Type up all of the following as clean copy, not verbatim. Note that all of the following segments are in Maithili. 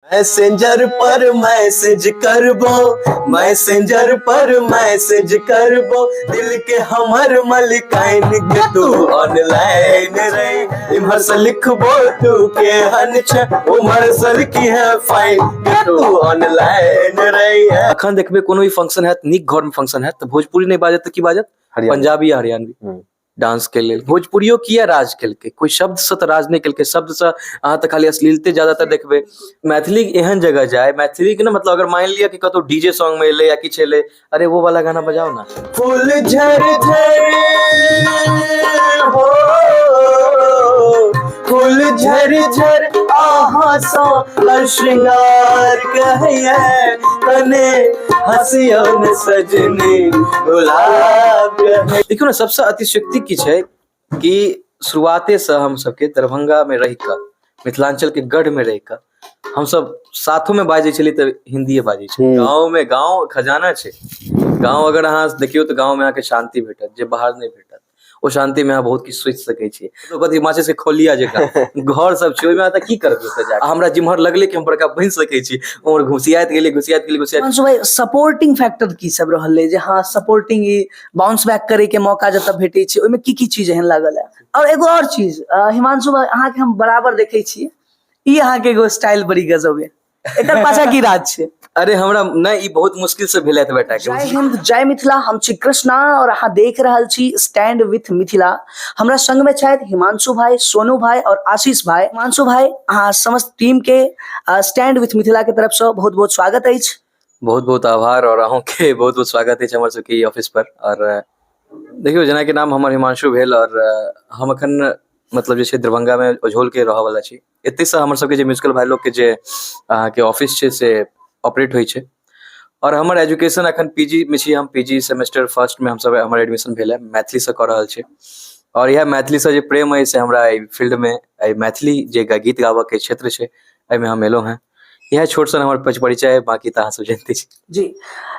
मैसेंजर पर मैसेज करबो, मैसेंजर पर मैसेज करबो, दिल के हमर मलिकाइन के तू ऑनलाइन रे। इम्हर से लिखबो तू के हन छे, उम्हर से लिखी है फाइन के तू ऑनलाइन रे। अखन देखबे कोनो भी फंक्शन हैत, नीक घर में फंक्शन हैत, तऽ भोजपुरी नहि बाजत तऽ की बाजत? पंजाबी या हरियाणवी। डांस के लेल भोजपुरियो किया राज केलकै? कोइ शब्द से तऽ राज नहि केलकै। शब्द से अहाँ तऽ खाली अश्लीलते ज्यादातर देखबै। मैथिली एहन जगह जाय मैथिली के ना, मतलब अगर मान लिअ कि कतौ डीजे सॉन्ग में एलै या किछु एलै, अरे वो वाला गाना बजाओ ना। फूल झर झर हो, फूल झर झर आहा सा श्रृंगार कहैया, तने हसियो न सजनी गुलाब। देखियौ ने, सबसँ अतिशयोक्ति की छै कि शुरुआते से हम सबके दरभंगा में रहि कऽ, मिथिलांचल के गढ़ में रहि कऽ, हमसब साथो में बाजै छलियै तऽ हिन्दीए बाजै छलियै। गाँव में, गाँव खजाना छै। गाँव अगर अहाँ देखियौ तऽ गाँव में अहाँके शांति भेटत जे बाहर नहि भेटत। ओ शांति में अहाँ बहुत किछु सोचि सकै छी। कथी माचिस के खोलिया जकाँ घर सब छै, ओहिमे अहाँ तऽ की करबै ओतऽ जाके? हमरा जिम्हर लगलै कि हम बड़का बनि सकै छी, उम्हर घुसियाइत गेलियै, घुसियाइत गेलियै, घुसियाइत। अंशु भाई, सपोर्टिंग फैक्टर की सब रहलै जे हाँ सपोर्टिंग ई बाउंस बैक करे के मौका जतऽ भेटै छै, ओहिमे की की चीज एहन लागल है? और एगो और चीज, हिमांशु भाई, अहाँके हम बराबर देखै छी, ई अहाँके एगो स्टाइल बड़ी गजब है, एकर पाछा की राज छै? अरे हमरा नहि, ई बहुत मुश्किल से भेलै बेटा के। जय हिंद, जय मिथिला। हम छी कृष्णा और अहाँ देख रहल छी स्टैंड विथ मिथिला। हमरा संग में छथि हिमांशु भाई, सोनू भाई और आशीष भाई। हिमांशु भाई, अहाँ समस्त टीम के स्टैंड विथ मिथिला के तरफ से बहुत बहुत स्वागत अछि। बहुत बहुत आभार और अहूँके बहुत बहुत स्वागत अछि हमर सबके ई ऑफिस पर। और देखियौ, जेनाकि नाम हमर हिमांशु भेल और हम अखन मतलब जे छै दरभंगामे ओझौलके रहऽवला छी। एतहिसँ हमर सबके जे म्यूजिकल भाइ लोकके जे अहाँके ऑफिस छै से ऑपरेट होइ छै। आओर हमर एजुकेशन अखन पी जी मे छी हम। पी जी सेमेस्टर फर्स्टमे हमसब हमर एडमिशन भेल हँ, मैथिलीसँ कऽ रहल छी। आओर इएह मैथिलीसँ जे प्रेम अइ से हमरा एहि फील्डमे, एहि मैथिली जे गीत गाबऽके क्षेत्र छै, एहिमे हम एलहुँ हँ। इएह छोट सन हमर परिचय अइ, बाँकी तऽ अहाँ सब जनिते छी। जी,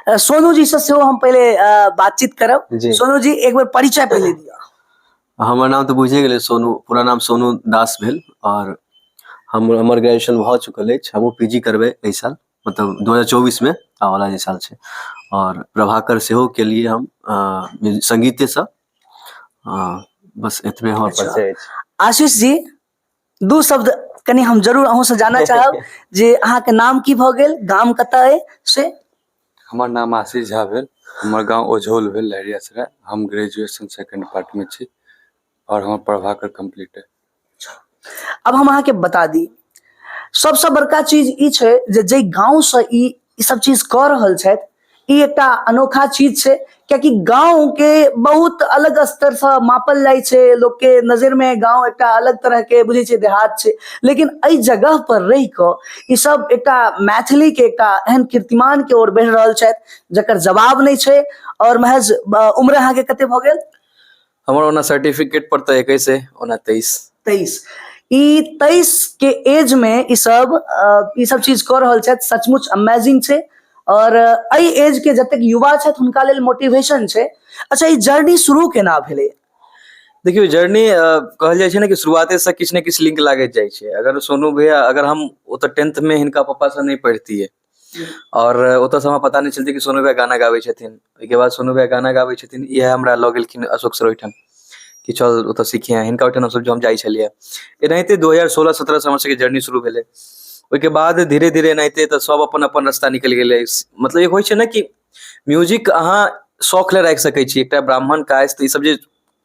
सोनू जी से सेहो हम पहिले बातचीत करब। जी। सोनू जी, एक बेर परिचय पहिले दिअ। हमर नाम तऽ बुझे गेलै सोनू, पूरा नाम सोनू दास भेल और हम हमर ग्रेजुएशन भऽ चुकल अछि। हमहूँ पी जी करबै एहि साल, मतलब 2024 मे, आबऽवला जे साल छै। और प्रभाकर सेहो केलियै हम संगीतेसँ। बस एतबे हमर परिचय अछि। आशीष जी, दू शब्द कनि हम जरूर अहूँसँ जानऽ चाहब जे अहाँके नाम की भऽ गेल, गाम कतऽ अइ से। हमर नाम आशीष झा भेल, हमर गाँव ओझौल भेल, लहेरियासराय। हम ग्रेजुएशन सेकंड पार्टमे छी आओर हमर प्रभाकर कम्प्लीट अइ। अब हम अहाँके बता दी, सबसँ बड़का चीज ई छै जे जाहि गाँवसँ ई सब चीज कऽ रहल छथि, ई एकटा अनोखा चीज छै, कियाकि गाँव के बहुत अलग स्तर से मापल जाइ छै। लोक के नजर में गाँव एकटा अलग तरह के बुझै छै, देहात छै, लेकिन एहि जगह पर रहि कऽ ई सब एकटा मैथिली के एकटा एहन कीर्तिमान के ओर बढ़ि रहल छथि जकर जवाब नहि छै। और महज उम्र अहाँके कते भऽ गेल? हमर ओना सर्टिफिकेट पर तऽ 21 है, ओना 23। 23। ई 23 के एज में ई सब चीज कऽ रहल छथि, सचमुच अमेजिंग छै। और एहि एज के जतेक युवा छथि हुनका लेल मोटिवेशन छै। अच्छा, ई जर्नी शुरू केना भेलै? देखियौ, जर्नी कहल जाइ छै ने कि शुरुआते से किछु ने किछु लिंक लागैत जाइ छै। अगर सोनू भैया, अगर हम ओतऽ टेंथ में हिनका पप्पा से नहि पढ़तियै और ओतऽसँ हमरा पता नहि चलतै कि सोनू भैया गाना गाबै छथिन, ओहिके बाद सोनू भैया गाना गाबै छथिन, इएह हमरा लऽ गेलखिन अशोक सर ओहिठाम कि चल ओतऽ सिखिहे। हिनका ओहिठाम हमसब हम जाइ छलियै। एनाहिते 2016-17 से हमर सबके जर्नी शुरू भेलै। ओहिके बाद धीरे धीरे एनाहिते तऽ सब अपन अपन रास्ता निकलि गेलै। मतलब एक होइ छै ने कि म्यूजिक अहाँ शौक लए राखि सकै छी। एकटा ब्राह्मण कायस्थ ई सब जे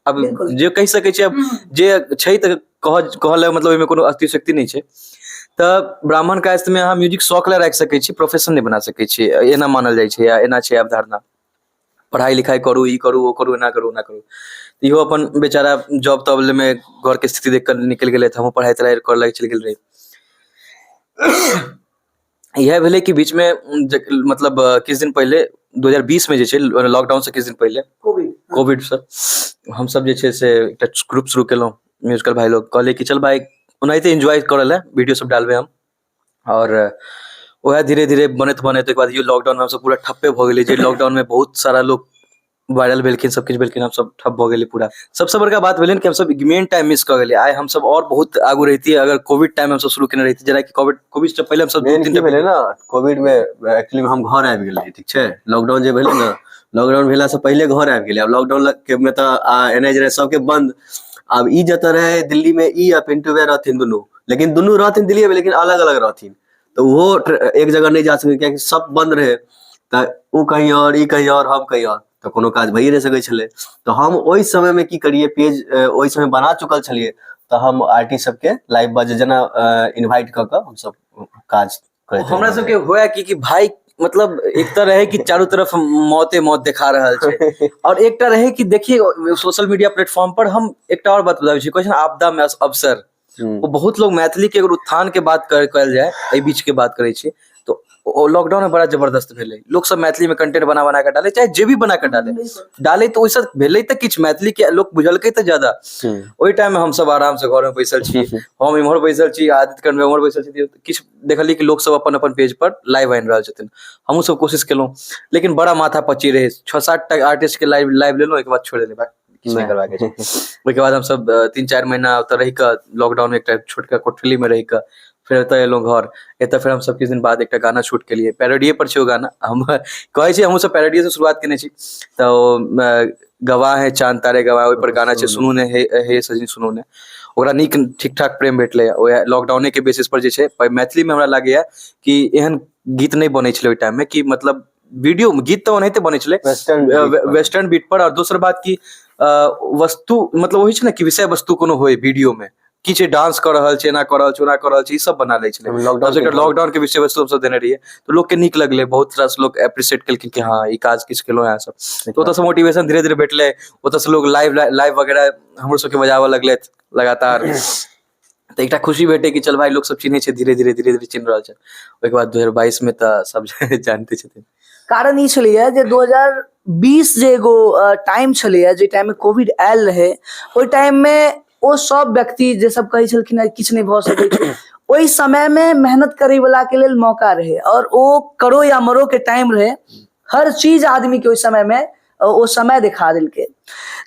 अब जे कहि सकै छी, अब जे छै तऽ कह कहल, मतलब ओहिमे कोनो अतिशक्ति नहि छै। तऽ ब्राह्मण कायस्थमे अहाँ म्यूजिक शौक लए राखि सकै छी, प्रोफेशन नहि बना सकै छी, एना मानल जाइ छै या एना छै अवधारणा। पढ़ाइ लिखाइ करू, ई करू, ओ करू, एना करू, ओना करू। इहो अपन बेचारा जॉब तॉब मे घरके स्थिति देख कऽ निकलि गेलै, तऽ हमहूँ पढ़ाइ तढ़ाइ करऽ लागि चलि गेल रही। इएह भेलै कि बीचमे मतलब किछु दिन पहिले 2020 मे जे छै, लॉकडाउन से किछु दिन पहिले, कोविड से हमसब जे छै से एकटा ग्रुप शुरू केलहुँ म्यूजिकल भाइ लोग। कहलियै कि चल भाइ, ओनाहिते एन्जॉय करऽ लए वीडियो सब डालबै हम। आओर वएह धीरे धीरे बनैत बनैत ओहिके बाद इहो लॉकडाउनमे हमसब पूरा ठप्पे भऽ गेलियै, जे लॉकडाउनमे बहुत सारा लोक वायरल भेलखिन, सब किछु भेलखिन, हमसब ठप भऽ गेलियै पूरा। सबसँ बड़का बात भेलै कि हमसब मेन टाइम मिस कऽ गेलियै। आइ हमसब आओर बहुत आगू रहितियै अगर कोविड टाइम हमसब शुरू केने रहितियै, जेनाकि कोविड कोविड से पहिले हमसब दू मेन तीन की टा भेलै ने, कोविड मे एक्चुअली हम घर आबि गेल रही, ठीक छै। लॉकडाउन जे भेलै ने, लॉकडाउन भेला से पहिले घर आबि गेलै। आब लॉकडाउन के मे तऽ एनाइ जेनाइ सबके बंद। आब ई जतऽ रहै दिल्ली मे, ई आ पिंटू भैया रहथिन दुनू, लेकिन दुनू रहथिन दिल्ली मे, लेकिन अलग अलग रहथिन, तऽ ओहो एक जगह नहि जा सकै, कियाकि सब बंद रहै। तऽ ओ कहीं आओर, ई कहीं आओर, हम कहीं आओर, तऽ कोनो काज भइए नहि सकै छलै। तऽ हम ओहि समयमे की करियै, पेज ओहि समय बना चुकल छलियै, तऽ हम आर्टिस्ट सबके लाइव बजे जेना इन्वाइट कऽ कऽ हमसब काज करैत हमरा रहियै। सबके हुए कि कि भाई मतलब एक तऽ रहे कि चारू तरफ मौते मौत देखा रहल छै, और एकटा रहे कि देखिए सोशल मीडिया प्लेटफॉर्म पर हम एकटा और बात बताबै छी, कहै छै ने आपदा में अवसर। ओ बहुत लोग मैथिली के अगर उत्थान के बात कर कयल जाय, एहि बीच के बात करै छी, तो ओ लॉकडाउन में बड़ा जबरदस्त भेलै। लोक सब मैथिली में कंटेंट बना बना के डाले, चाहे जे भी बना के डाले डाले, तऽ ओहिसँ भेलै तऽ किछु मैथिली के लोक बुझलकै तऽ ज्यादा। ओहि टाइम में हमसब आराम से घर में बैसल छी, हम इम्हर बैसल छी, आदित्य कर्ण उम्हर बैसल छी, किछु देखलियै कि लोक सब अपन अपन पेज पर लाइव आनि रहल छथिन। हमहूँ सब कोशिश केलहुँ, लेकिन बड़ा माथा पच्ची रहै। 6-7 टा आर्टिस्ट के लाइव लाइव लेलहुँ, ओहिके बाद छोड़ि देलियै, बा, किछु नहि करबाक छै। ओहिके बाद हमसब 3-4 महीना ओतऽ रहि कऽ लॉकडाउन मे एकटा छोटका कोठली मे रहि कऽ फेर एतऽ एलहुँ घर। एतऽ फेर हमसब किछु दिन बाद एकटा गाना शूट केलियै, पैरोडीए पर छै ओ गाना। हम कहै छी हमहूँ सब पैरोडीए से शुरुआत केने छी। तऽ ओ गवाह है चांद तारे गवाह, ओहि पर गाना छै, सुनू ने हे हे सजनी सुनू ने। ओकरा नीक ठीक ठाक प्रेम भेटलै। ओएह लॉकडाउने के बेसिस पर जे छै मैथिली मे हमरा लागैया कि एहन गीत नहि बनै छलै ओहि टाइम मे, कि मतलब वीडियो गीत तऽ ओनाहिते बनै छलै वेस्टर्न वेस्टर्न बीट पर। और दोसर बात कि वस्तु मतलब होइ छै ने कि विषय वस्तु कोनो होय वीडियो मे, की छै डांस कऽ रहल छै, एना कऽ रहल छै, ओना कऽ रहल छै, ई सब बना लै छलै। लॉकडाउन लॉकडाउन के विषय वस्तु हमसब देने रहियै, तऽ लोक के नीक लगलै, बहुत रास लोक एप्रिसिएट केलखिन कि हँ ई काज किछु केलहुँ अहाँ सब। तऽ ओतऽसँ मोटिवेशन धीरे धीरे भेटलै, ओतऽसँ लोक लाइव लाइव वगैरह हमरो सबके बजाबऽ लगलथि लगातार। तऽ एकटा खुशी भेटै कि चल भाइ लोक सब चिन्है छै, धीरे धीरे धीरे धीरे चिन्ह रहल छै। ओहिके बाद 2022 मे तऽ सब जानते छथिन। कारण ई छलैया जे 2020 जे एगो टाइम छलैया, जे टाइम में कोविड आयल रहे, ओहि टाइम में ओ सब व्यक्ति जे सब कहै छलखिन हँ किछु नहि भऽ सकै छै, ओहि समय में मेहनत करै वाला के लेल मौका रहे, और ओ करो या मरो के टाइम रहे। हर चीज आदमी के ओहि समय में ओ समय देखा देलकै।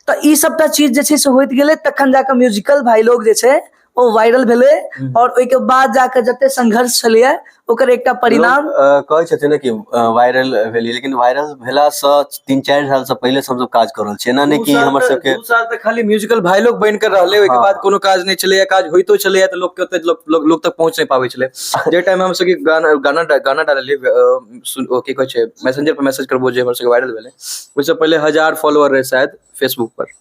तऽ ई सबटा चीज जे छै से होइत गेलै, तखन जाकऽ म्यूजिकल भाई लोग जे छै ओ वायरल भेलै, और ओहिके बाद जाकऽ जते संघर्ष छलैया ओकर एकटा परिणाम। लोक, कहै छथिन ने कि वायरल भेलियै, लेकिन वायरल भेलासँ 3-4 सालसँ पहिले से हमसब काज कऽ रहल छियै, एना नहि कि हमर सबके 2 साल तक खाली म्यूजिकल भाई लोग बनि कऽ रहलै, ओहिके बाद कोनो काज नहि छलैया। काज होइतो छलैया तऽ लोक के ओते लोक तक पहुँच नहि पाबै छलै। जे टाइम हम सबके गाना गाना गाना डाललियै, ओ की कहै छै, मैसेंजर पर मैसेज करबो, जे हमर सबके वायरल भेलै, ओहिसँ पहिले 1000 फॉलोअर रहै शायद फेसबुक पर।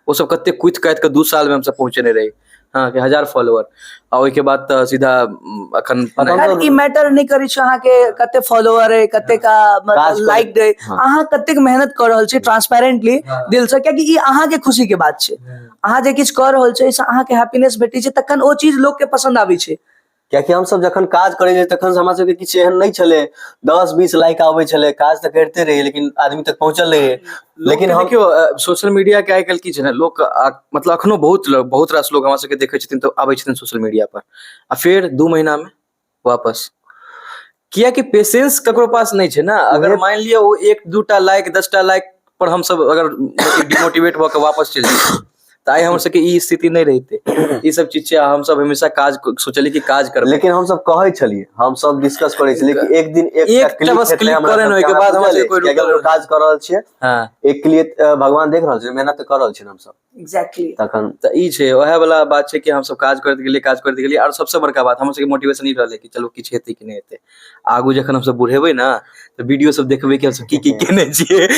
ओ सब कते कुदि काटि कऽ 2 साल मे हमसब पहुँचेने रही, हँ, कि 1000 फॉलोअर, आ ओहिके बाद तऽ सीधा अखन खैर, ई मैटर नहि करै छै अहाँके कते फॉलोअर है, कते का काज मतलब लाइक they, अहाँ कतेक मेहनत कऽ रहल छी ट्रांसपेरेंटली दिल से, कियाकि ई अहाँके खुशी के बात छै। अहाँ जे किछु कऽ रहल छी एहिसँ अहाँके हैप्पीनेस भेटै छै, तखन ओ चीज लोक के पसन्द आबै छै। कियाकि हमसब जखन काज करै रहियै तखन हमरा सबके किछु एहन नहि छलै, 10-20 लाइक आबै छलै, काज तऽ करिते रहियै लेकिन आदमी तक पहुँचल नहि रहै। लेकिन हम देखियौ, सोशल मीडिया के आइ काल्हि की छै ने, लोक मतलब अखनो बहुत बहुत रास लोक हमरा सबके देखै छथिन तऽ आबै छथिन सोशल मीडिया पर आ फेर 2 महीना मे वापस, कियाकि पेशेंस ककरो पास नहि छै ने। अगर मानि लिअ ओ 1-2 टा लाइक 10 टा लाइक पर हमसब अगर डिमोटिवेट भऽ के वापस चलि जेबै तऽ आइ हमर सबके ई स्थिति नहि रहितै। ई सब चीज छै। आ हमसब हमेशा काज सोचलियै कि काज करबै, लेकिन हमसब कहै छलियै, हमसब डिस्कस करै छलियै कि एक दिन एकटा एकटा बस क्लिक हेतै click हमरा करे ने, सबके, ओहिके अहाँ बाद हमरा बुझल सबके कोई अछि, कियाकि रुकल हम काज कऽ रहल छियै, एक क्लिक भगवान देख रहल छै, मेहनत तऽ कऽ रहल छियै ने हमसब। तखन तऽ ई छै, वएह वाला बात छै कि हमसब काज करैत गेलियै, काज करैत गेलियै। आर सबसँ बड़का बात हमर सबके मोटिवेशन ई रहलै कि चलू किछु हेतै कि नहि हेतै। आगू जखन हमसब बुढ़ेबै ने तऽ वीडियो सब देखबै कि हमसब की की केने छियै।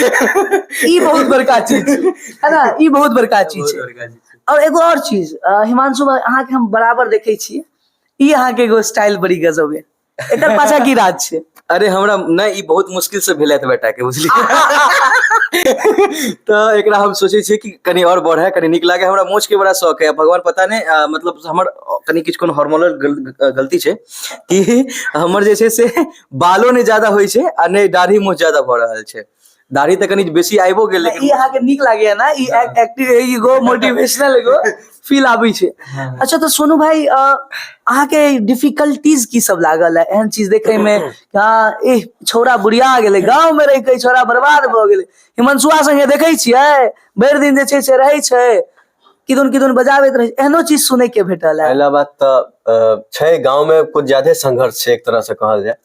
ई बहुत बड़का चीज छै, है ना? ई बहुत बड़का चीज बहुत छै। बड़का चीज छै। और एगो और चीज, हिमांशु भाई, अहाँके हम बराबर देखै छी, ई अहाँके एगो स्टाइल बड़ी गजब है, एकर पाछा की राज छै? अरे हमरा नहि, ई बहुत मुश्किल से भेलै तऽ बेटा के बुझलियै, तऽ एकरा हम सोचै छियै कि कनि आओर बढ़े, कनि नीक लागे। हमरा मोछ के बड़ा शौक है। भगवान पता नहि, मतलब हमर कनि किछु कोनो हार्मोनल गलती छै कि हमर जे छै से बालो नहि ज्यादा होइ छै आ नहि दाढ़ी मोछ ज्यादा भऽ रहल छै। दाढ़ी तऽ कनि बेसी आबिओ गेल लेकिन ई अहाँके नीक लागैया ना ई एक्टिव एगो मोटिवेशनल एगो फील आबै छै। अच्छा, तऽ सोनू भाई, अहाँके डिफिकल्टीज की सब लागल है एहन चीज देखे में? हँ, ए छौड़ा बुढ़िया गेलै, गाँव में रहि के छौड़ा बर्बाद भऽ गेलै। हिमांशुआ संगे देखै छियै भरि दिन जे छै से रहै छै, किदन किदन बजाबैत रहै छै, एहनो चीज सुनै के भेटल है? पहला बात तऽ छै गाँव में कुछ ज्यादे संघर्ष छै एक तरह से कहल जाय,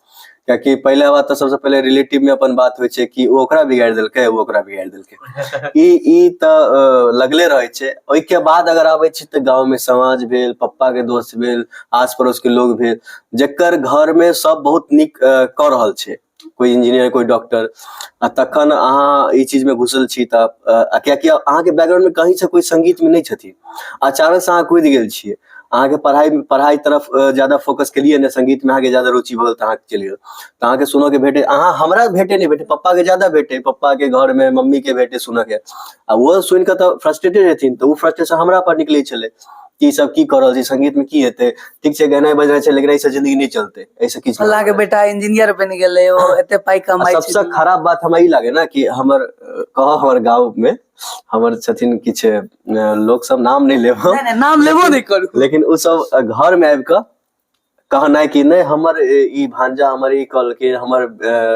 कियाकि पहला बात तऽ सबसे पहिले रिलेटिव में अपन बात होइ छै कि ओ ओकरा बिगाड़ि देलकै, ओ ओकरा बिगाड़ि देलकै। ई ई तऽ लगले रहै छै। ओहिके बाद अगर आबै छी तऽ गाँव में समाज भेल, पप्पा के दोस्त भेल, आस पड़ोस के लोग भेल, जकर घर में सब बहुत नीक कऽ रहल छै, कोइ इंजीनियर, कोइ डॉक्टर, आ तखन अहाँ ई चीज में घुसल छी तऽ कियाकि अहाँके बैकग्राउंड में कहीं से कोइ संगीत में नहि छथिन, अचानक से अहाँ कूदि गेल छियै। अहाँके पढ़ाइ पढ़ाइ तरफ ज्यादा फोकस केलियै ने, संगीत में अहाँके ज्यादा रुचि भऽ गेल तऽ अहाँके चलि गेल, तऽ अहाँके सुनऽ के भेटे, अहाँ हमरा भेटे नहि भेटे, पप्पा के ज्यादा भेटे, पप्पा के घर में मम्मी के भेटे सुनऽ के, आ वो सुनि कऽ तऽ फ्रस्ट्रेटेड हेथिन, तऽ ओ फ्रस्ट्रेशन हमरा पर निकलै छलै कि ई सब की कऽ रहल छी, संगीत में की हेतै, ठीक छै गेनाइ बजनाइ छै लेकिन एहिसँ जिंदगी नहि चलतै, एहिसँ किछु नहि। फल्लाँ के बेटा इंजीनियर बनि गेलै, ओ एते पाइ आ कमाइ छै। सबसँ खराब बात हमरा ई लागे ना कि हमर कहब हमर गाँव में हमर छथिन किछु लोक सब, नाम नहि लेब हम। नहि नहि, नाम लेबो नहि करू। लेकिन ओ सब घर में आबि कऽ कहनाइ कि नहि हमर ई भांजा हमर ई कहलकै, हमर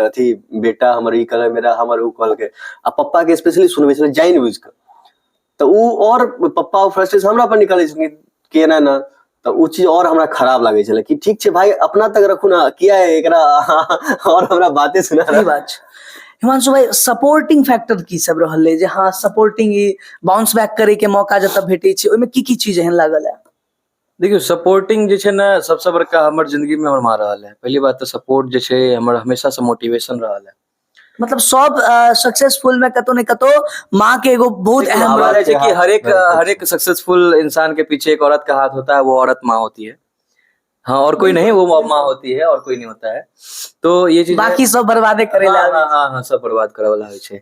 अथी बेटा हमर ई कहलकै, मेरा हमर ओ कहलकै, आ पप्पा के स्पेशली सुनबै छलै जानि बुझि कऽ, तऽ ओ आओर पप्पा ओ फ्रस्ट्रेशन हमरा पर निकालै छलखिन कि एना एना, तऽ ओ चीज आओर हमरा खराब लागै छलै कि ठीक छै भाई, अपना तक रखू ना, किया एकरा आओर हमरा बाते सुना सही बात छै। हिमांशु भाई, सपोर्टिंग फैक्टर की सब रहलै जे हँ सपोर्टिंग ई बाउंस बैक करे के मौका जतऽ भेटै छै, ओहिमे की की चीज एहन लागल है? देखियौ, सपोर्टिंग जे छै ने सबसँ बड़का हमर जिंदगी में हमर माँ रहल है। पहली बात तऽ सपोर्ट जे छै हमर हमेशा से मोटिवेशन रहल है। मतलब सब सक्सेसफुल में कतौ ने कतौ माँ के एगो बहुत देखियौ, अहम कहल रोल जाइ छै कि हाथ हरेक बहुत हरेक सक्सेसफुल इंसान के पीछे एक औरत का हाथ होता है, वो औरत माँ होती है। हाँ, और कोई नहीं, वो माँ होती है और कोई नहीं होता है। तो ये चीज है। बाकी सब बर्बादे करे ला। हाँ हाँ हाँ हाँ सब बर्बाद करे वाला होइ छै।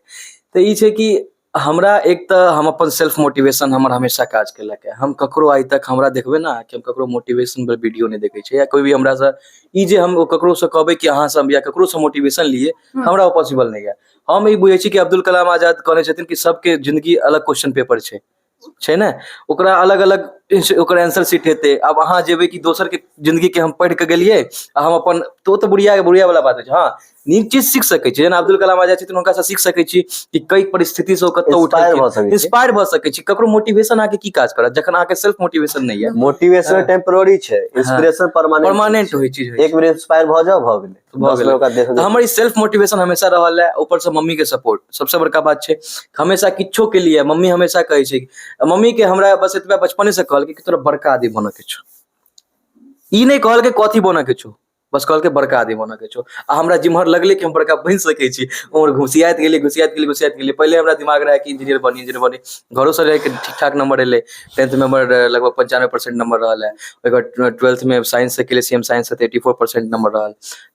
तऽ ई छै कि हमरा एक तऽ हम अपन सेल्फ मोटिवेशन हमर हमेशा काज केलक है। हम ककरो आइ तक हमरा देखबै ने कि हम ककरो मोटिवेशन पर वीडियो नहि देखै छियै, या कोइ भी हमरासँ ई जे हम ककरोसँ कहबै कि अहाँ सब या ककरोसँ मोटिवेशन लिए, हमरा ओ पॉसिबल नहि यऽ। हम ई बुझै छी कि अब्दुल कलाम आजाद कहने छथिन कि सबके जिंदगी अलग क्वेश्चन पेपर छै, छै ने, ओकरा अलग अलग ओकर आंसर शीट हेतै। आब अहाँ जेबै कि दोसर के जिंदगी के हम पढ़ि कऽ गेलियै आ हम अपन, तऽ ओ तऽ बुढ़िया बुढ़िया वाला बात होइ छै। हँ, नीक चीज सीख सकै छी, जेना अब्दुल कलाम आजाद छथिन, हुनकासँ सीख सकै छी कि कई परिस्थिति से ओ कतऽ इंस्पायर भऽ सकै छी। इंस्पायर भऽ सकै छी। ककरो मोटिवेशन अहाँके की काज करत जखन अहाँके सेल्फ मोटिवेशन नहि यऽ? मोटिवेशन टेम्पररी छै, इंस्पिरेशन परमानेंट। परमानेंट होइ चीज होइ छै। एक बेर इंस्पायर भऽ जाओ, भऽ गेलै। भऽ 10 गेलै। बेर ओकरा देखबै। तऽ हमर ई सेल्फ मोटिवेशन हमेशा रहल है। ऊपरसँ मम्मी के सपोर्ट सबसे बड़का बात छै। हमेशा किछो के लिए मम्मी हमेशा कहै छै, मम्मी के हमरा बस एतबा बचपने से कहलकै कि तोरा बड़का आदमी बनऽ के छौ। ई नहि कहलकै कथी बनऽ के छौ, बस कहलकै बड़का आदमी बनऽ के छौ। आ हमरा जिम्हर लगलै कि हम बड़का बनि सकै छी, उम्हर घुसियाइत गेलियै, घुसियाइत गेलियै, घुसियाइत गेलियै। पहिले हमरा दिमाग रहै कि इंजीनियर बनी, इंजीनियर बनी। घरोसँ रहै कि ठीक ठाक नंबर एलै टेंथ में, हमर लगभग 95% नंबर रहल है। ओकर बाद ट्वेल्थ में साइंस से केलियै, सी एम साइंस से, 84% नंबर रहल।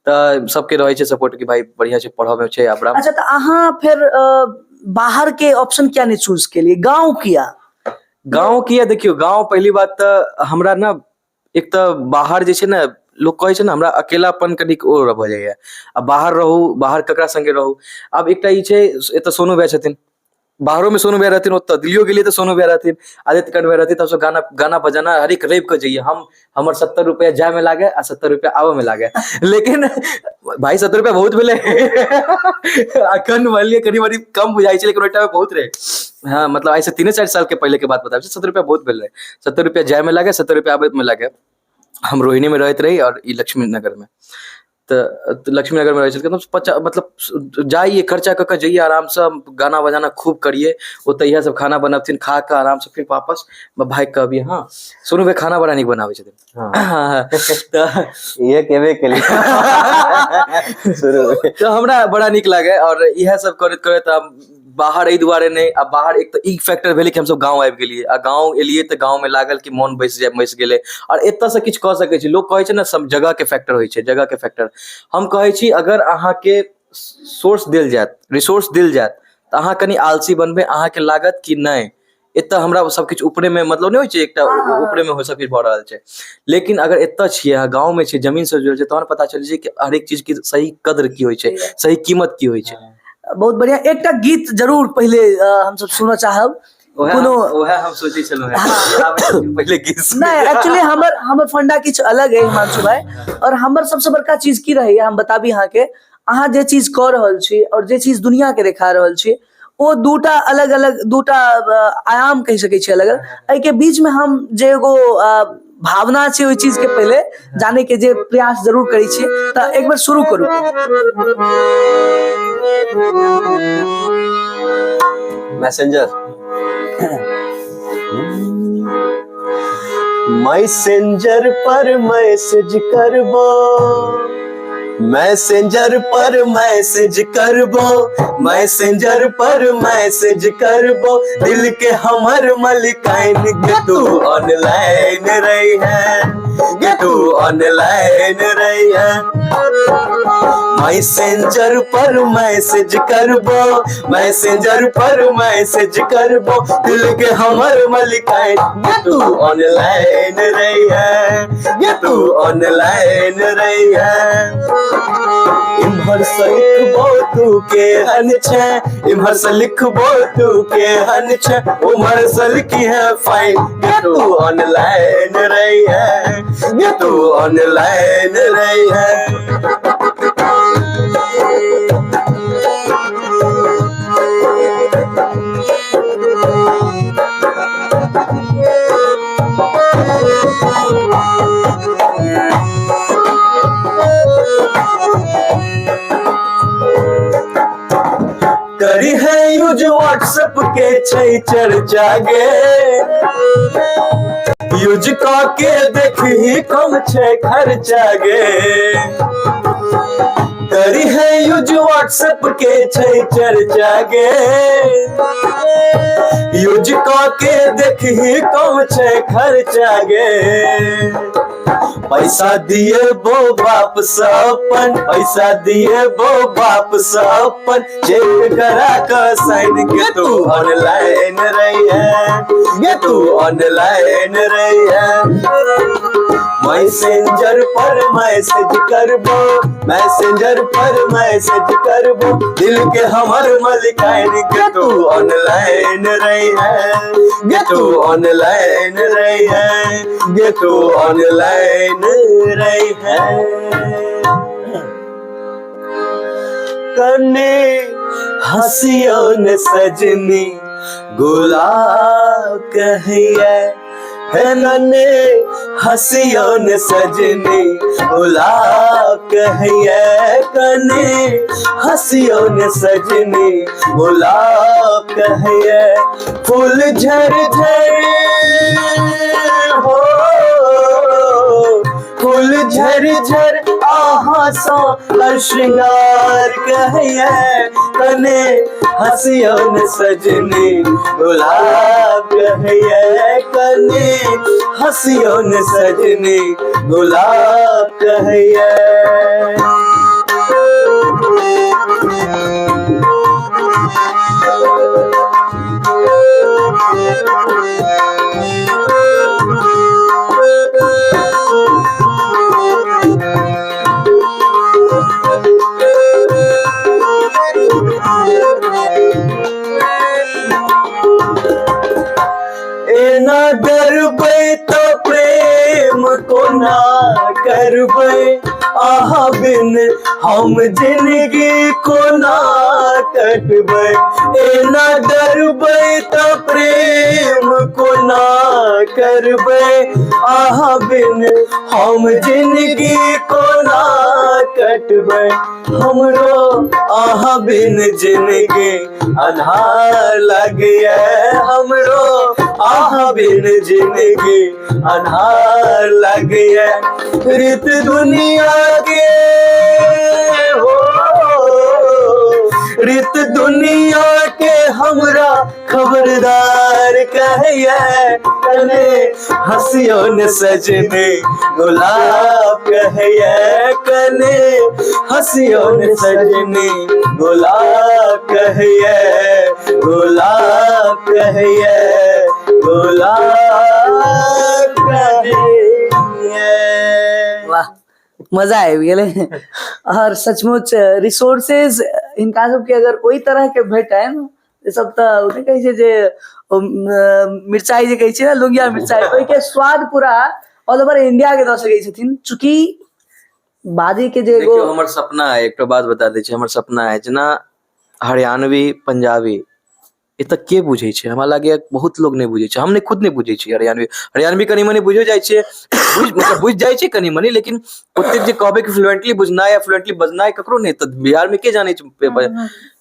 तऽ सबके रहै छै सपोर्ट कि भाई बढ़िया छै, पढ़ऽ में छै आब। अच्छा, तऽ अहाँ फेर बाहर के ऑप्शन किया नहि चूज केलियै, गाँव किया? गाँव किया? देखियौ, गाँव पहली बात तऽ हमरा ने एक तऽ बाहर जे छै ने लोक कहै छै ने, हमरा अकेलापन कनिक ओ भऽ जाइए। आ बाहर रहू, बाहर ककरा संगे रहू? आब एकटा ई छै, एतऽ सोनू भैया छथिन, बाहरोमे सोनू भैया रहथिन, ओतऽ दिल्लियो गेलियै तऽ सोनू भैया रहथिन, आदित्य कर्ण भैया रहथिन, तब सब गाना गाना बजाना हरेक रवि कऽ जइयै हम। हमर 70 रुपैआ जायमे लागे आ 70 रुपैआ आबऽमे लागे, लेकिन भाई 70 रुपैआ बहुत भेलै। अखन मानि लिअ कनि मनि कम बुझाइ छै, लेकिन ओहि टाइममे बहुत रहै। हाँ, मतलब आइसँ 3-4 साल के पहले के बात बताबै छी। 70 रुपैआ बहुत भेल रहै। 70 रुपैआ जायमे लागे, 70 रुपैआ आबैमे लागे। हम रोहिणीमे रहैत रही आओर ई लक्ष्मी नगरमे, तऽ लक्ष्मी नगरमे रहै छलखिन। मतलब जाइए, खर्चा कऽ कऽ जइए, आरामसँ गाना बजाना खूब करियै। ओतऽ इएह सब खाना बनबथिन, खा कऽ आरामसँ फिर वापस भागि कऽ अबियै। हँ, सोनू भाई खाना बड़ा नीक बनाबै छथिन। तऽ इहे केबे केली शुरू में। तऽ हमरा बड़ा नीक लागै आओर इएह सब करैत करैत आब बाहर एहि दुआरे नहि, आ बाहर एक तऽ ई फैक्टर भेलै कि हमसब गाँव आबि गेलियै, आ गाँव एलियै तऽ गाँवमे लागल कि मोन बसि जाय, बसि गेलै, आओर एतऽसँ किछु कऽ सकै छी। लोक कहै छै ने सब जगहके फैक्टर होइ छै, जगहके फैक्टर। हम कहै छी अगर अहाँके सोर्स देल जायत, रिसोर्स देल जायत, तऽ अहाँ कनि आलसी बनबै। अहाँके लागत कि नहि, एतऽ हमरा सबकिछु ऊपरेमे, मतलब नहि होइ छै एकटा ऊपरेमे हो सबकिछु भऽ रहल छै। लेकिन अगर एतऽ छियै अहाँ, गाँवमे छियै, जमीनसँ जुड़ल छियै, तहन पता चलै छै कि हरेक चीजके सही कद्र की होइ छै, सही कीमत की होइ छै। बहुत बढ़िया। एकटा गीत जरूर पहिले हमसब सुनऽ चाहब। ओएह कोनो ओएह हम सोचै छलहुँ हेँ पहिले गीत सुनि। नहीं, एक्चुअली हमर हमर फंडा किछु अलग है हिमांशु भाई। और हमर सबसे बड़का चीज की रहैया हम बताबी अहाँके, अहाँ जे चीज कऽ रहल छी और जे चीज दुनिया के देखा रहल छी ओ दूटा अलग अलग दूटा आयाम कहि सकै छी अलग अलग। एहिके बीच में हम जे एगो भावना छै ओहि चीज के पहिले जाने के जे प्रयास जरूर करै छियै। तऽ एक बेर शुरू करू। मैसेंजर मैसेंजर पर मैसेज करबो, मैसेंजर पर मैसेज करबो, मैसेंजर पर मैसेज करबो, दिल के हमर मलिकाइन के तू ऑनलाइन रही है, के तू ऑनलाइन रही है। मैसेंजर पर मैसेज करबो, मैसेंजर पर मैसेज करबो, दिल के हमर मलिकाइन के तू ऑनलाइन रही है, के तू ऑनलाइन रही है। इम्हर से लिखबो तू के हन छे, इम्हर से लिखबो तू के हन छे, उम्हर से लिखी है फाइन के तू ऑनलाइन रही है, के तू ऑनलाइन रही है। करी है यूज व्हाट्सएप के छै चर्चा गे, यूज क के देखी कम छै खर्चा गे। करी है यूज व्हाट्सएप के छै चर्चा गे, यूज क के देखी कम छै खर्चा गे। पैसा दिए बो बाप सपन, पैसा दिए बो बाप सपन, चेक करा क साइन के तू ऑनलाइन रही है, के तू ऑनलाइन रही है। मैसेंजर पर मैसेज करबो, मैसेंजर पर मैसेज करबो, दिल के हमर मलिकाइन के तू ऑनलाइन रही है, के तू ऑनलाइन रही है, के तू ऑनलाइन रही है। कने हसियो न सजनी गुलाब कहिए, हे कने हसियो न सजनी गुलाब कहिए, कने हसियो न सजनी गुलाब कहिए। फूल झर झर हो, फूल झर झर आहा सो श्रृंगार कहिए, कने हसियो न सजनी गुलाब कहिए, कने हसियो न सजनी गुलाब कहिए। एना डरबै तऽ प्रेम कोना करबै, अहाँ बिन हम जिंदगी कोना कटबै। एना डरबै तऽ प्रेम कोना करबै, अहाँ बिन हम जिंदगी कोना कटबै। हमरो अहाँ बिन जिंदगी अन्हार लगैया, हमरो अहाँ बिन जिंदगी अन्हार लगैया। रीत दुनिया के हो, रीत दुनिया के हमरा खबरदार कहैया, कने हसियो न सजने गुलाब कहैया, कने हसियो न सजने गुलाब कहैया, गुलाब कहैया, गुलाब कहैया। वाह, मजा आबि गेलै। और सचमुच रिसोर्सेज हिनका सबके अगर ओहि तरह के भेटनि, ई सब तऽ ओ नहि कहै छै जे मिरचाइ जे कहै छै ने, लोंगिया मिरचाइ, ओहिके स्वाद पूरा ऑल ओवर इंडिया के दऽ सकै छथिन। चूँकि बाजी के जे एगो देखियौ, हमर सपना है, एकटा बात बता दै छी, हमर सपना है जेना हरियाणवी पंजाबी एतऽ के बुझै छै, हमरा लागैए बहुत लोग नहि बुझै छै, हम नहि खुद नहि बुझै छियै हरियाणवी। हरियाणवी कनि मनि बुझो जाइ छियै, बुझ मतलब बुझि जाइ छै कनि मनि, लेकिन ओतेक जे कहबै कि फ्लुएंटली बुझनाइ या फ्लुएंटली बजनाइ ककरो नहि, तऽ बिहारमे के जानै छै।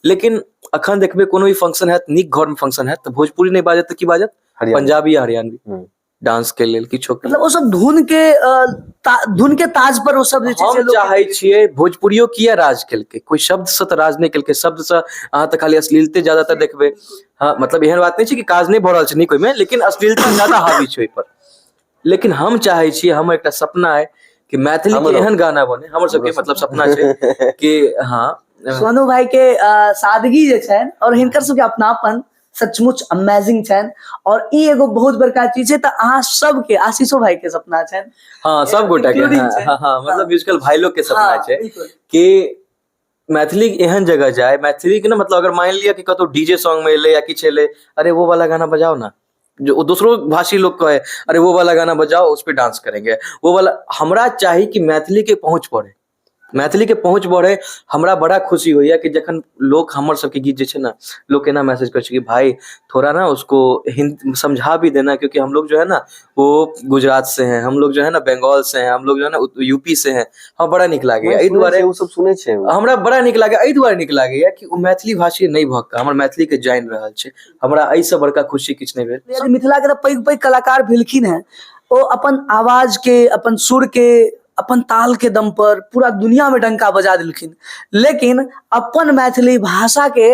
लेकिन अखन देखबै कोनो भी फंक्शन हैत, नीक घरमे फंक्शन हैत, तऽ भोजपुरी नहि बाजत तऽ की बाजत? पंजाबी या हरियाणवी। डांस के लेल किछो के मतलब ओ सब धुन के धुन के ताज पर ओ सब जे छै हम चाहे छियै भोजपुरियो किया राज केलकै, कोई शब्द से तऽ राज नहि केलकै, शब्द से अहाँ तऽ खाली अश्लीलते ज्यादातर देखबै। हाँ, मतलब एहन बात नहि छै कि काज नहि भऽ रहल छै नीक ओहिमे, लेकिन अश्लीलता ज्यादा हावी छै ओहिपर। लेकिन हम चाहे छियै, हमर एकटा सपना है कि मैथिली के एहन गाना बने, हमर सबके मतलब सपना छै कि हाँ सोनू भाई के सादगी जे छनि और हिनकर सबके अपनापन सचमुच अमेजिंग छनि, और ई एगो बहुत बड़का चीज छै। तऽ अहाँ सबके आशीषो भाई के सपना छनि। हाँ, सब गोटा के, including हाँ, छै। हाँ, हाँ, मतलब म्यूजिकल भाई लोग के सपना छै कि मैथिली एहन जगह जाए, मैथिली के ना मतलब अगर मान लिया कि कतौ डीजे सॉन्ग में एलै या किछु एलै, अरे वो वाला गाना बजाओ ना, जो वो दूसरो भाषी लोग कहे अरे वो वाला गाना बजाओ उस पे डांस करेंगे, वो वाला। हमरा चाही कि मैथिली के पहुंच बढ़े, मैथिली के पहुंच बढ़े। हमरा बड़ा खुशी होइया कि जखन लोक हमर सबके गीत जे छै ना, लोक एना मैसेज करै छै कि भाई थोड़ा ना उसको हिंद समझा भी देना, क्योंकि हम लोग जो है ना वो गुजरात से हैं, हम लोग जो है ना बंगाल से हैं, हम लोग जो है ना यूपी से हैं। हमरा बड़ा नीक लागैया एहि दुआरे, ओ सब सुनै छै हमरा बड़ा नीक लागैया एहि दुआरे नीक लागैया कि ओ मैथिली भाषी नहि भऽ कऽ हमर मैथिली के जानि रहल छै। हमरा एहिसँ बड़का खुशी किछु नहि भेल। मिथिला के तऽ पैघ पैघ कलाकार भेलखिन हेँ, ओ अपन आवाज के, अपन सुर के, अपन ताल के दम पर पूरा दुनिया में डंका बजा देलखिन, लेकिन अपन मैथिली भाषा के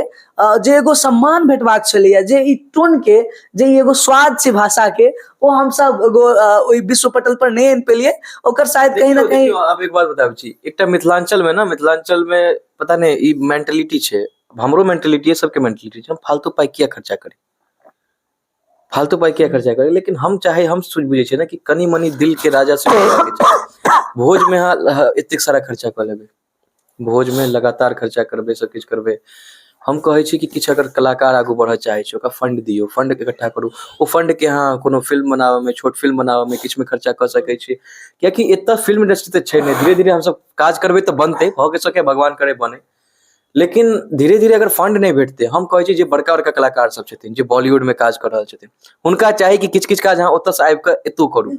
जे एगो सम्मान भेटबाक छलैया, जे ई टोन के, जे ई एगो स्वाद छै भाषा के, ओ हमसब एगो ओहि विश्व पटल पर नहि आनि पेलियै। ओकर शायद कहीं ना देखियौ, कहीं देखियौ, आब एक बात बताबै छी, एकटा मिथिलांचल में ना, मिथिलांचल में पता नहि ई मेंटलिटी छै, हमरो मेंटलिटी है, सबके मेंटलिटी छै, हम फालतू पाई किया खर्चा करी, फालतू पाई किया खर्चा करी। लेकिन हम चाहे, हम सोच बुझै छियै ने कि कनि मनि दिल के राजा से होबाके चाही। भोज में अहाँ एतेक सारा खर्चा कऽ लेबै, भोज में लगातार खर्चा करबै, सब किछु करबै। हम कहै छी कि किछु अगर कलाकार आगू बढ़ऽ चाहै छै, ओकरा फंड दियौ, फंड इकट्ठा करू, ओ फंड के अहाँ कोनो फिल्म बनाबऽ में, छोट फिल्म बनाबऽ में किछु में खर्चा कऽ सकै छी, कियाकि एतऽ फिल्म इंडस्ट्री तऽ छै नहि। धीरे धीरे हमसब काज करबै तऽ बनतै, भऽ सकै भगवान करे बने, लेकिन धीरे धीरे अगर फंड नहि भेटतै, हम कहै छी जे बड़का बड़का कलाकार सब छथिन जे बॉलीवुड में काज कऽ रहल छथिन, हुनका चाही कि किछु किछु काज अहाँ ओतऽसँ आबि कऽ एतौ करू,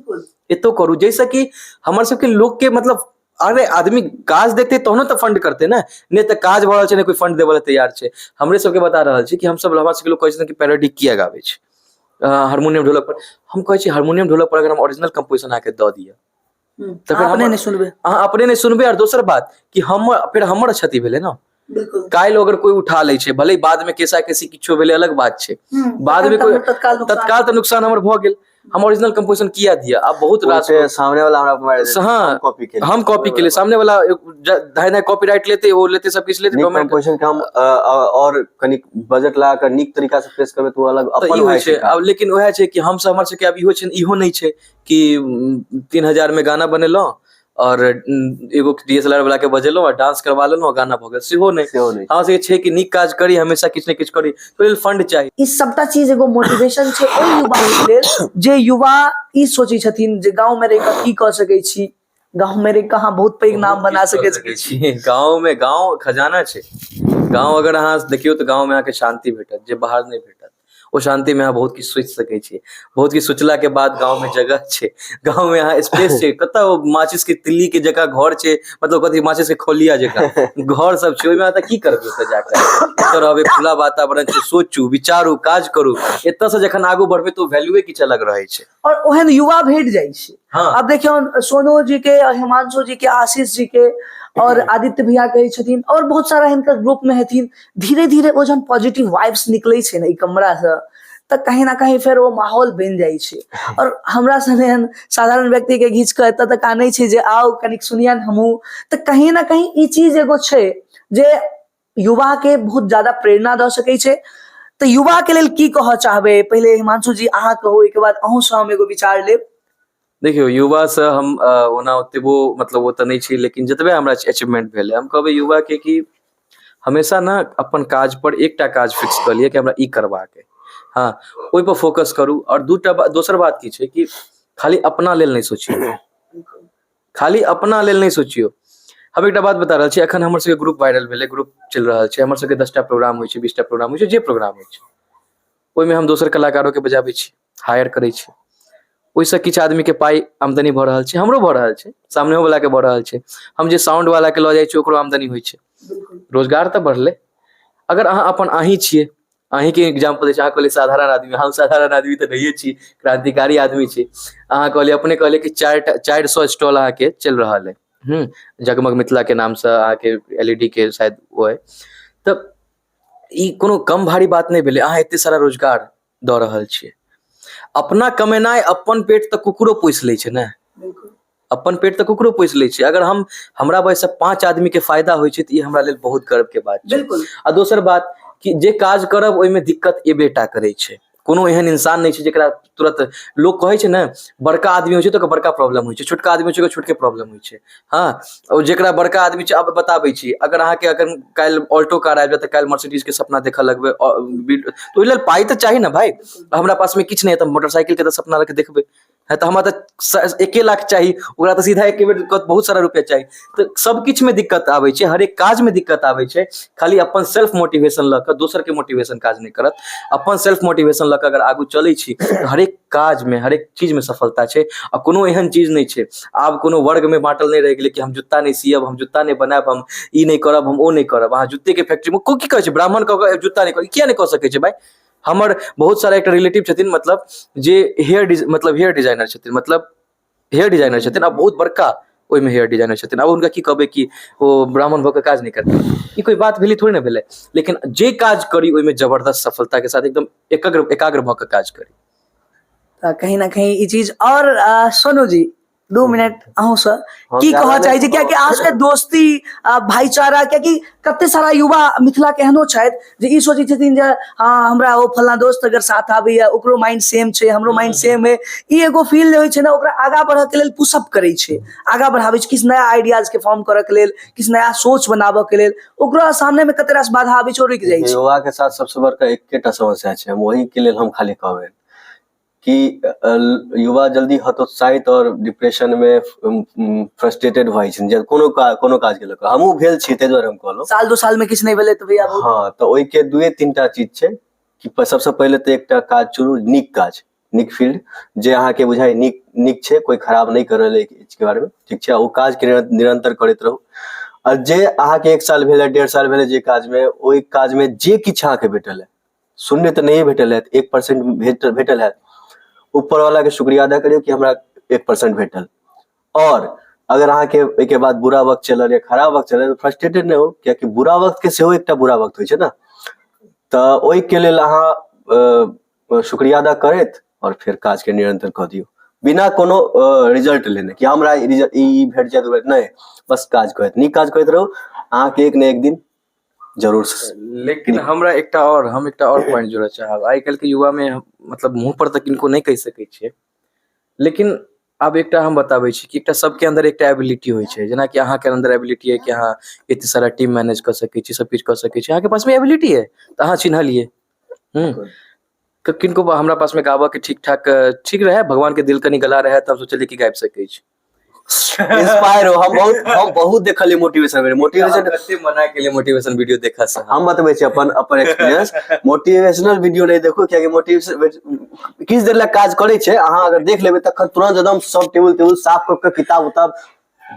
एतौ करू, जाहिसँ कि हमर सबके लोकके मतलब अरे आदमी काज देखतै तहनो तऽ फंड करतै ने, नहि तऽ काज भऽ रहल छै नहि कोइ फंड देबऽ लए तैयार छै। हमरे सबके बता रहल छी कि हमसब, हमरा सबके लोक कहै छथिन कि पैरोडी किया गाबै छै हारमोनियम ढोलक पर। हम कहै छी हारमोनियम ढोलक पर अगर हम ओरिजिनल कंपोजिशन अहाँके दऽ दिअ तऽ फिर अपने नहीं सुनबे, अहाँ अपने नहीं सुनबे। और दोसर बात कि हमर फिर हमर क्षति भेलै ने, बिल्कुल काल्हि अगर कोई उठा लै छै, भले बाद में केसा केसी किछो भेलै अलग बात छै, बाद में कोई तत्काल तत्काल तऽ नुकसान हमर भऽ गेल। हम ओरिजिनल कंपोजिशन किया दिया? आब बहुत रास उल्टे सामने वाला हमरा पर मारि देतै, हाँ, हम कॉपी केलियै। हम कॉपी केलियै, सामने वाला धाय धाय कॉपीराइट लेते, ओ लेते, सब किछु लेते, नीक डोमेन कंपोजिशन के हम और कनी बजट लगा कऽ नीक तरीका से पेश करबै तऽ ओ अलग तऽ अपन ई होइ भए छै। छै। आब लेकिन उएह छै कि हमसब, हमर सबके आब इहो छै, इहो नहि छै कि 3000 में गाना बनेलहुँ और एगो डी एस एल आर वाला के बजेलहुँ और डांस करवा लेलहुँ और गाना भऽ गेल, सेहो नहि। सेहो नहि। हमरा सबके छै कि नीक काज करी, हमेशा किछु ने किछु करी, ओहि लेल फंड चाही। ई सबटा चीज एगो मोटिवेशन छै ओहि युवा के लेल जे युवा ई सोचै छथिन जे गाँव में रहि कऽ की कऽ सकै छी, गाँव में रहि कऽ अहाँ बहुत पैघ नाम बहुत बना किछु कऽ सकै छी। सकै छी। गाँव में, गाँव खजाना छै। गाँव अगर अहाँ देखियौ तऽ गाँव में अहाँके शांति भेटत जे बाहर नहि भेटत। ओ शांति में अहाँ बहुत किछु सोचि सकै छी, बहुत किछु सोचला के बाद गाँव में जगह छै, गाँव में अहाँ स्पेस छै, कतऽ ओ माचिस के तिल्ली के जकाँ घर छै, मतलब कथी माचिस के खोलिया जकाँ घर सब छै, ओहिमे अहाँ की करबै ओतऽ जाकऽ? ओतऽ रहबै, खुला वातावरण छै, सोचू विचारू काज करू। एतऽ से जखन आगू बढ़बै तऽ ओ वैल्यूए किछु अलग रहै छै। और ओहन युवा भेट जाइ छै। हाँ। अब देखियौ सोनू जी के, हिमांशु जी के, आशीष जी के और आदित्य भैया कहै छथिन और बहुत सारा हिनकर ग्रुप में हेथिन। धीरे धीरे ओ जहन पॉजिटिव वाइब्स निकलै छै ने ई कमरा से, तऽ कहीं ना कहीं फेर ओ माहौल बनि जाइ छै। और हमरा सन एहन साधारण व्यक्ति के घीच कऽ एतऽ तक आनै छै जे आउ कनिक सुनियन हमहूँ, तऽ कहीं ना कहीं ई चीज एगो छै जे युवा के बहुत ज्यादा प्रेरणा दऽ सकै छै। तऽ युवा के लेल की कहऽ चाहबै? पहिले हिमांशु जी अहाँ कहू, ओहिके बाद अहूँ से हम एगो विचार लेब। देखियौ, युवा से हम ओना ओतबो मतलब ओ तऽ नहि छी, लेकिन जतबे हमरा अचीवमेंट भेल है, हम कहबै युवा के कि हमेशा ने अपन काज पर एकटा काज फिक्स कऽ लिअ कि हमरा ई करबाक अइ। हँ, ओहिपर फोकस करू। आओर दूटा दोसर बात की छै कि खाली अपना लेल नहि सोचियौ, खाली अपना लेल नहि सोचियौ। हम एकटा बात बता रहल छी, एखन हमर सबके ग्रुप वायरल भेलै, ग्रुप चलि रहल छै, हमर सबके 10टा प्रोग्राम होइ छै, 20टा प्रोग्राम होइ छै, जे प्रोग्राम होइ छै ओहिमे हम दोसर कलाकारोके बजाबै छी, हायर करै छी। ओहिसँ किछु आदमीके पाइ आमदनी भऽ रहल छै, हमरो भऽ रहल छै, सामनेहो वलाके भऽ रहल छै। हम जे साउंड वलाके लऽ जाइ छी ओकरो आमदनी होइ छै, रोजगार तऽ बढ़लै। अगर अहाँ अपन अहीं छियै, अहींके एग्जाम्पल दै छी, अहाँ कहलियै साधारण आदमी, हम साधारण आदमी तऽ नहिए छी, क्रांतिकारी आदमी छी। अहाँ कहलियै, अपने कहलियै कि 400 स्टॉल अहाँके चलि रहल अइ, जगमग मिथिलाके नामसँ अहाँके LED के शायद ओ अइ। तऽ ई कोनो कम भारी बात नहि भेलै, अहाँ एते सारा रोजगार दऽ रहल छियै। अपना कमेनाइ, अपन पेट तऽ कुकुरो पोसि लै छै ने, अपन पेट तऽ कुकुरो पोसि लै छै। अगर हम हमरा वजहसँ 5 आदमीके फायदा होइ छै तऽ ई हमरा लेल बहुत गर्वके बात छै। बिल्कुल। आ दोसर बात कि जे काज करब ओहिमे दिक्कत एबे टा करै छै। कोनो एहन इंसान नहि छै जेकरा तुरंत लोक कहै छै ने, बड़का आदमी होइ छै तऽ ओकरा बड़का प्रॉब्लम होइ छै, छोटका आदमी होइ छै ओकरा छोटके प्रॉब्लम होइ छै। हँ, ओ जेकरा बड़का आदमी छै, आब बताबै छी, अगर अहाँके अगर काल्हि ऑल्टो कार आबि जायत तऽ काल्हि मर्सिडीजके सपना देखऽ लगबै, तऽ ओहि लेल पाइ तऽ चाही ने भाय। हमरा पासमे किछु नहि है तऽ मोटरसाइकिलके तऽ सपना लऽ कऽ देखबै है, तऽ हमरा तऽ 1 लाख चाही, ओकरा तऽ सीधा एके बेर बहुत सारा रुपया चाही। तऽ सब किछु मे दिक्कत आबै छै, हरेक काज मे दिक्कत आबै छै। खाली अपन सेल्फ मोटिवेशन लऽ कऽ दोसर के मोटिवेशन काज नहि करत। अपन सेल्फ मोटिवेशन लऽ कऽ अगर आगू चलै छी तऽ हरेक काज मे, हरेक चीज मे सफलता छै। आ कोनो एहन चीज नहि छै, आब कोनो वर्ग मे बाँटल नहि रहि गेलै कि हम जुत्ता नहि सियब, हम जुत्ता नहि बनायब, हम ई नहि करब, हम ओ नहि करब। अहाँ जुत्ते के फैक्ट्री मे की कहै छै, ब्राह्मण कऽ कऽ जुत्ता नहि कर, किया नहि कऽ सकै छै भाय? हमर बहुत सारा एकटा रिलेटिव छथिन, मतलब जे हेयर मतलब हेयर डिजाइनर छथिन, मतलब हेयर डिजाइनर छथिन, आ बहुत बड़का ओहिमे हेयर डिजाइनर छथिन। आब हुनका की कहबै कि ओ ब्राह्मण भऽ कऽ काज नहि करतै? ई कोइ बात भेलै? थोड़े ने भेलै। लेकिन जे काज करी ओहिमे जबरदस्त सफलता के साथ एकदम एकाग्र एकाग्र भऽ कऽ काज करी। तऽ कहीं ना कहीं ई चीज। और सोनू जी, 2 मिनट अहूँसँ हम की ज्यादा कहऽ नहि चाहै छी, कियाकि अहाँ सबके दोस्ती भाईचारा, कियाकि कते सारा युवा मिथिला के एहनो छथि जे ई सोचै छथिन जे हँ हमरा ओ फल्लाँ दोस्त अगर साथ आबैया, ओकरो माइंड सेम छै, हमरो माइंड सेम है, ई एगो फील जे होइ छै ने ओकरा आगाँ बढ़ऽ के लेल पुशअप करै छै, आगाँ बढ़ाबै छै, किछु नया आइडियाज के फॉर्म करऽ के लेल, किछु नया सोच बनाबऽ के लेल। ओकरो सामने में कते रास बाधा आबै छै, ओ रुकि जाइ छै। युवा के साथ सबसे बड़का एकेटा समस्या छै, हम ओही के लेल हम खाली कहबै कि युवा जल्दी हतोत्साहित और डिप्रेशन में फ्रस्ट्रेटेड भऽ जाइ छै जे कोनो काज के लऽ कऽ। हमहूँ भेल छी, ताहि दुआरे हम कहलहुँ। साल 2 साल में किछु नहि भेलै तऽ भैया बहुत। हँ, तऽ ओहिके 2-3टा चीज छै कि सबसँ पहिले तऽ एकटा काज चुनू, नीक काज, नीक फील्ड जे अहाँके बुझाइ नीक नीक छै, कोइ खराब नहि कर रहल है के बारे में, ठीक छै, ओ काज के निरंतर करैत रहू। आ जे अहाँके 1 साल भेलै, 1.5 साल भेलै जे काज में, ओहि काज में जे किछु अहाँके भेटल है, शून्य तऽ नहिए भेटल हैत, 1% भेटल हैत, ऊपर वाला के शुक्रिया अदा करियौ कि हमरा 1% भेटल। और अगर अहाँके ओहिके बाद बुरा वक्त चलल या खराब वक्त चलल तऽ फ्रस्ट्रेटेड नहि हो, कियाकि बुरा वक्त के सेहो एकटा बुरा वक्त होइ छै ने। तऽ ओहिके लेल अहाँ शुक्रिया अदा करैत और फेर काज के निरंतर कऽ दियौ, बिना कोनो रिजल्ट लेने कि हमरा ई भेट जायत, नहि, बस काज करैत, नीक काज करैत रहू, अहाँके एक ने एक दिन जरूर। लेकिन हमरा एकटा और, हम एकटा और पॉइंट जोड़ऽ चाहब। आइ काल्हि के युवा में मतलब मुंह पर तऽ किनको नहि कहि सकै छियै, लेकिन आब एकटा हम बताबै छी कि एकटा सबके अन्दर एकटा एबिलिटी होइ छै। जेनाकि अहाँके अन्दर एबिलिटी अइ कि अहाँ एते सारा टीम मैनेज कऽ सकै छी, सब किछु कऽ सकै छी, अहाँके पासमे एबिलिटी अइ तऽ अहाँ चिन्हलियै। किनको हमरा पासमे गाबऽके ठीक ठाक ठीक रहै, भगवानके दिल कनि गला रहै तऽ हम सोचलियै कि गाबि सकै छी। इंस्पायर हो। हम बहुत देखलियै मोटिवेशन वीडियो, मोटिवेशन कते मना के लिए मोटिवेशन वीडियो देखा से। हम बतबै छी अपन अपन एक्सपीरियंस, मोटिवेशनल वीडियो नहि देखू, कियाकि मोटिवेशन किछु देर लए काज करै छै, अहाँ अगर देख लेबै तखन तुरंत एकदम सब टेबुल तेबुल साफ कऽ के किताब उताब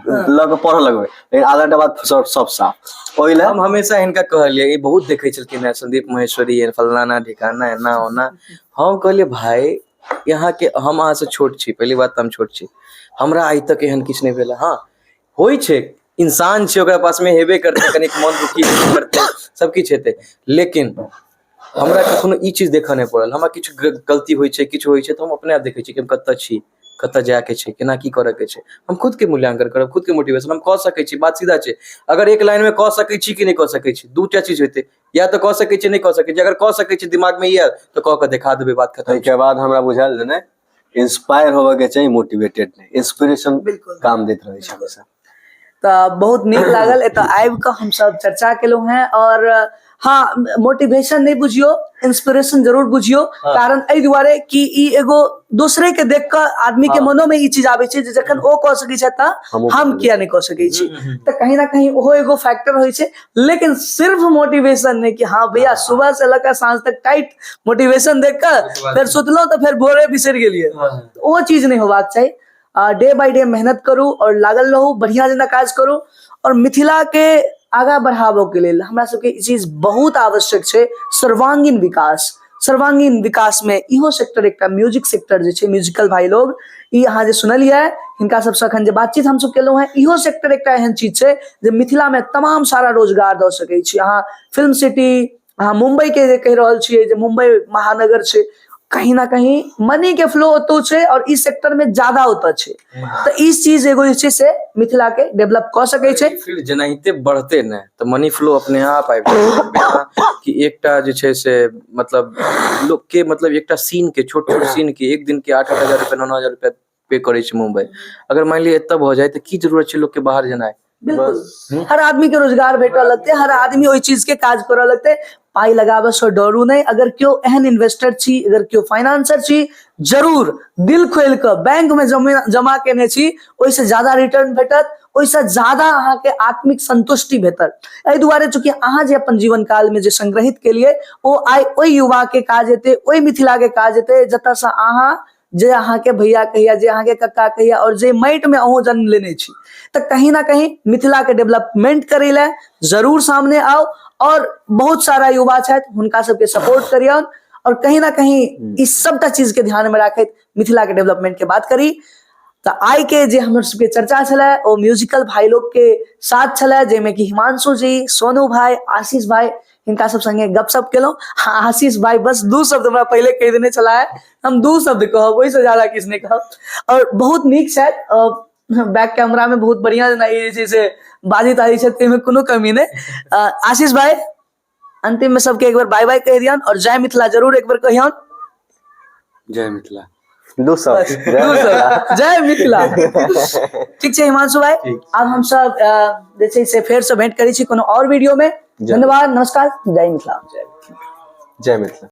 लऽ कऽ पढ़ऽ लगबै, लेकिन आधा घंटा बाद सब सब साफ। ओहि लए हम हमेशा हिनका कहलियै, ई बहुत देखै छलखिन हेँ संदीप महेश्वरी फलना ढिकाना एना ओना। हम कहलियै भाय यहाँ के हम अहाँ से छोट छी, पहली बात तऽ हम छोट छी, हमरा आइ तक एहन किछु नहि भेल। हँ होइ छै, इंसान छै, ओकरा पासमे हेबे करतै, कनिक मन दुखी हेबे करतै, सब किछु हेतै, लेकिन हमरा कखनो ई चीज देखऽ नहि पड़ल। हमरा किछु गलती होइ छै, किछु होइ छै तऽ हम अपने आप देखै छी कि हम कतऽ छी, कतऽ जायके छै, केना की करऽके छै। हम खुदके मूल्यांकन करब, खुदके मोटिवेशन हम कऽ सकै छी। बात सीधा छै, अगर एक लाइनमे कऽ सकै छी कि नहि कऽ सकै छी, दूटा चीज होइतै, या तऽ कऽ सकै छी, नहि कऽ सकै छी। अगर कऽ सकै छी, दिमागमे ई आयल तऽ कऽ कऽ देखा देबै, बात खतम। ताहिके बाद हमरा बुझायल जे नहि, इंस्पायर होबऽ के चाही, मोटिवेटेड नहि, इंस्पिरेशन बिल्कुल काम दैत रहै छै हमेशा। तऽ बहुत नीक लागल एतऽ आबि कऽ हमसब चर्चा केलहुँ हेँ। और हाँ, मोटिवेशन नहि बुझियौ, इंस्पिरेशन जरूर बुझियौ। कारण एहि दुआरे कि ई एगो दोसरे के देख कऽ आदमी के मनो में ई चीज आबै छै जे जखन ओ कऽ सकै छै तऽ हम किया नहि कऽ सकै छी। तऽ कहीं ना कहीं ओहो एगो फैक्टर होइ छै। लेकिन सिर्फ मोटिवेशन नहीं कि हाँ भैया सुबह से लऽ कऽ साँझ तक टाइट मोटिवेशन देख कऽ फेर सुतलहुँ तऽ फेर भोरे बिसरि गेलियै, ओ चीज नहि होबाक चाही। डे बाय डे मेहनत करू और लागल रहू, बढ़िया जेना काज करू। और मिथिला के आगा बढ़ाबऽ के लेल हमरा सबके ई चीज बहुत आवश्यक छै, सर्वांगीण विकास। सर्वांगीण विकास में इहो सेक्टर एकटा म्यूजिक सेक्टर जे छै, म्यूजिकल भाई लोग, ई अहाँ जे सुनलियै हिनका सबसँ अखन जे बातचीत हमसब केलहुँ हेँ, इहो सेक्टर एकटा एहन चीज छै जे मिथिला में तमाम सारा रोजगार दऽ सकै छी। अहाँ फिल्म सिटी, अहाँ मुंबई के जे कहि रहल छियै जे मुंबई महानगर छै, कहीं ना कहीं मनी के फ्लो ओतौ छै और ई सेक्टर में ज्यादा ओतऽ छै। तऽ ई चीज एगो जे छै से मिथिला के डेवलप कऽ सकै छै। फील्ड जेनाहिते बढ़ते ने तऽ मनी फ्लो अपने आप आबि जायत। कि एकटा जे छै से मतलब लोक के मतलब एकटा सीन के, छोट छोट सीन के एक दिन के 8-8 हजार रुपया, 9-9 हजार रुपया पे करै छै मुंबई। अगर मानि लिअ एतऽ भऽ जाय तऽ की जरूरत छै लोक के बाहर जेनाइ? बिल्कुल, हर आदमी के रोजगार भेटऽ लगतै, हर आदमी ओहि चीज के काज करऽ लगतै। पाइ लगाबऽ सँ डरू नहि। अगर केओ एहन इन्वेस्टर छी, अगर केओ फाइनेंसर छी, जरूर दिल खोलि कऽ बैंक में जमा केने छी, ओहिसँ ज्यादा रिटर्न भेटत, ओहिसँ ज्यादा अहाँके आत्मिक संतुष्टि भेटत। एहि दुआरे चूँकि अहाँ जे अपन जीवन काल में जे संग्रहित केलियै ओ आइ ओहि युवा के काज एतै, ओहि मिथिला के काज एतै जतऽसँ अहाँ जे अहाँके भैया कहिया, जे अहाँके कक्का कहिया और जे माटि में अहूँ जन्म लेने छी। तऽ कहीं ना कहीं मिथिला के डेवलपमेंट करै लए जरूर सामने आउ और बहुत सारा युवा छथि, हुनका सबके सपोर्ट करियौन और कहीं ना कहीं ई सबटा चीज के ध्यान में राखैत मिथिला के डेवलपमेंट के बात करी। तऽ आइ के जे हमर सबके चर्चा छलै ओ म्यूजिकल भाई लोग के साथ छलै, जाहिमे कि हिमांशु जी, सोनू भाई, आशीष भाई, हिनका सब संगे गपशप केलहुँ। हाँ, आशीष भाई बस 2 शब्द हमरा पहिले कहि देने छलाह, हम 2 शब्द कहब, ओहिसँ ज्यादा किछु नहि कहब। और बहुत नीक छथि, बैक कैमरा में बहुत बढ़िया जेना ई जे छै से बाजी ताजी छथि, ताहिमे कोनो कमी नहि। आशीष भाई अंतिम में सबके एक बार बाय बाय कहि दियौन और जय मिथिला जरूर एक बार कहियौन। जय मिथिला। 2 शब्द। 2 शब्द, जय मिथिला। ठीक छै हिमांशु भाई, आब हम सब जे छै से फेर से भेंट करै छी कोनो और वीडियो में। धन्यवाद, नमस्कार, जय मिथिला। जय मिथिला।